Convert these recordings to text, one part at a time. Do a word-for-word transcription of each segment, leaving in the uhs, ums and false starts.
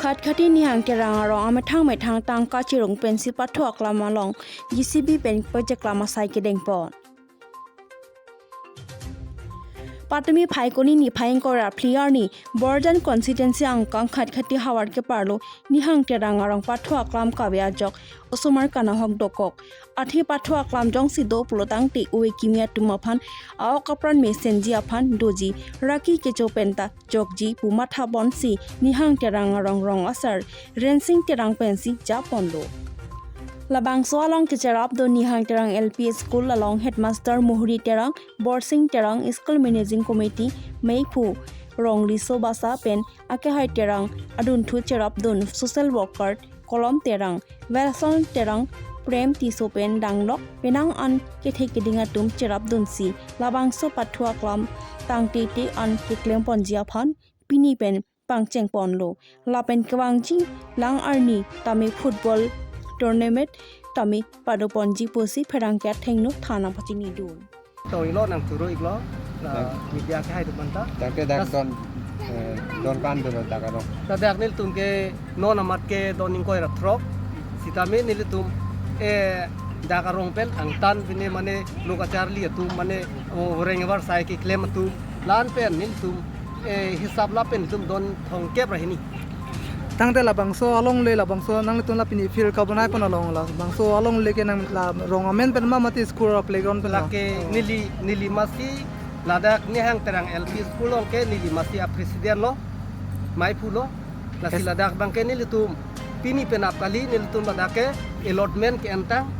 Khatkhati Nihang Terang arong amethang methang tangka chirung pensi pathu aklam along J C B pen pacheklam asai kedengpon. Patumi Phaikuni niphai ingkoi ra phli arni Borjan constituency angkang Khatkhati havar keparlo Nihang Terang arong pathu aklam kave ajok osomar kanahok dokok. Athe pathu aklam jongsi do pulotangte ove kimi atum aphan a-ok apran mesenji aphan doji, raki kecho penta jokji pu matha ponsi Nihang Terang arong rong asar Rensing Terang pensi japonlo. Labangso along kecherapdun Nihang Terang L P School along headmaster Mohri Terang, Borsing Terang, school managing committee meiphu Rongli Sobasa pen akehai Terang adunthu cherapdun social worker Kolom Terang, Wilson Terang, Prem Tisso pen danglok penang an kethe keding atum cherapdunsi labangso pathu aklam tangtete an keklemponji aphan pini pen pangchengponlo. Lapen kevangji lang arni tame football tournament tame padoponji pusi pherangke athengno than nangpachinidun. Tong iklo, nang turo iklo, la Nang- media ke hai depan ta. Tangte dak Das- don, eh, don kan dolo dak arong. Ladak nelitum ke non amat ke don ingkoi ra throk. Sitame nelitum, eh, dak arong pen angtan pine mane lo kacharli atum mane, oh, reng abar sai keklem atum. La-an pen nelitum, eh, hisap lapen nelitum don thomkep ra hini. Tangte labangso alongle, labangso nanglitum la pini field kabonai pon along, labangso alongle ke nang la rong amen pen ma mati school a playground pen ma? Lake neli, neli masi ladak Nihang Terang L P School along ke neli masi a president lo, meiphu lo. Lasi Yes. ladak abang ke nelitum pini penap kali, nelitum ladak ke allotment ke-entang,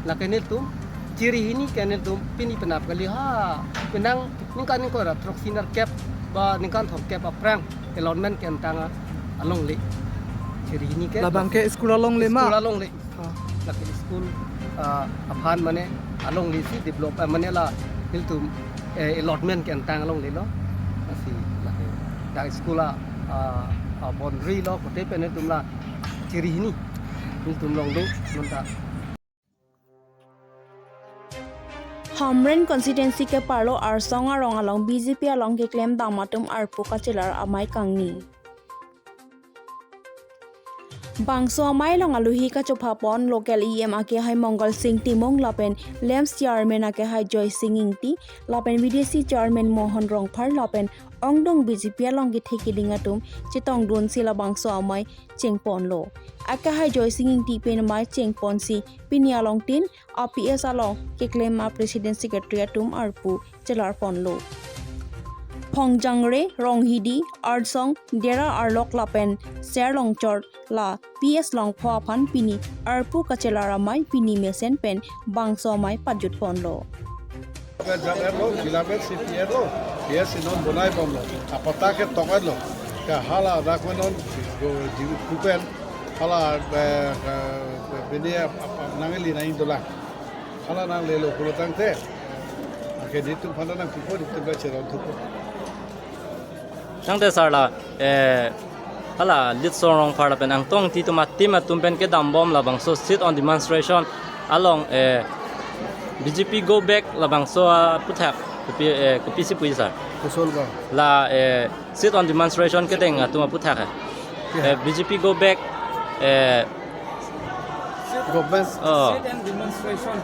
lake nelitum chiri hini ke nelitum pini penap kali ha, penang ningkan ingkoi ra throk sinar kep ba ningkan thomkep aphrang allotment ke-entang alongle. Chiri hini ke Labang ke school alongle ma? School alongle. Ah. Lake school, ah, aphan mane alongle si develop, eh, mane la nelitum, eh, allotment ke-entang alongle lo. Lasi lake dak school a, ah, ah, boundary lo kote pen nelitum la chiri hini nelitum longlo nonta. Hamren constituency keparlo Arsong arong along B J P along keklem dam atum arpu kachelar amei kangni. Bangso amei along aluhi kachopha pon local E M akehai Mongal Sing Timung lapen LAMPS chairman akehai Joy Sing Ingti lapen V D C chairman Mohan Rongphar lapen ongdung B J P along kethe keding atum chetongdunsi labangso amei chengponlo. Akehai Joy Sing Ingti pen amei chengponsi pini along tin a P S along keklem a president secretary atum arpu chelarponlo. Phongjangre, Ronghidi, Arsong, Dera Arlok lapen Serlongchor la P S Longpho aphan pini arpu kachelar amei pini mesen pen bangso amei pajutponlo. Jam erlo, filamen si pi erlo, P S si non bonai bomlo. Apata ke tong erlo. Ke hala dak menon, go, jiwi kupen, hala, eh, eh, bini ap-, ap-, ap-, nangli nang indolang. Hala nanglelo pulotangte. Ake ditum phana nangpupo, ditum ba cheron thupo. Tangte sir la, eh, hala Litsong Rongphar lapen Angtong Ingti atum a team atum pen kedambom labangso sit on demonstration along, eh, B J P go back labangso aputhak kopi, eh, kopisi puji sir? Kosol ba? La, eh, sit on demonstration kedeng atum aputhak, eh. Ya. Eh, B J P go back, eh, Government. Oh. Sit and demonstration.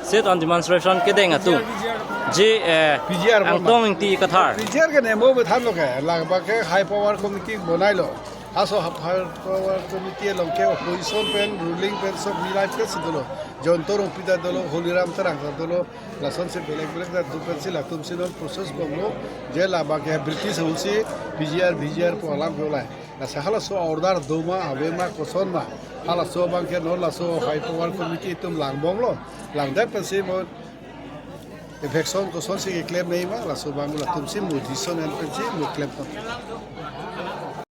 Sit on demonstration kedeng atum. P G R, P G R. Ji, eh, P G R Angtong Ingti Kathar. P G R ke nemo bethan lo ke, labang ke high power committee bonailo. Halaso high power committee along ke opposition pen, ruling pen, sob milai ke si dolo. Jayanta Rongpi ta dolo, Holiram Terang ta dolo. Lasonsi belek belek ta do pensi latum si non process bomlo. Je labang ke British ahut si P G R, V G R pu alam ke ulai. Lasi halaso order do ma, ave ma, koson ma. Halaso abang ke non laso high power committee atum langbomlo. Langdet pensi mo eviction kosonsi keklem nangji ma, laso abang latum si mo decision en pensi mo klempo.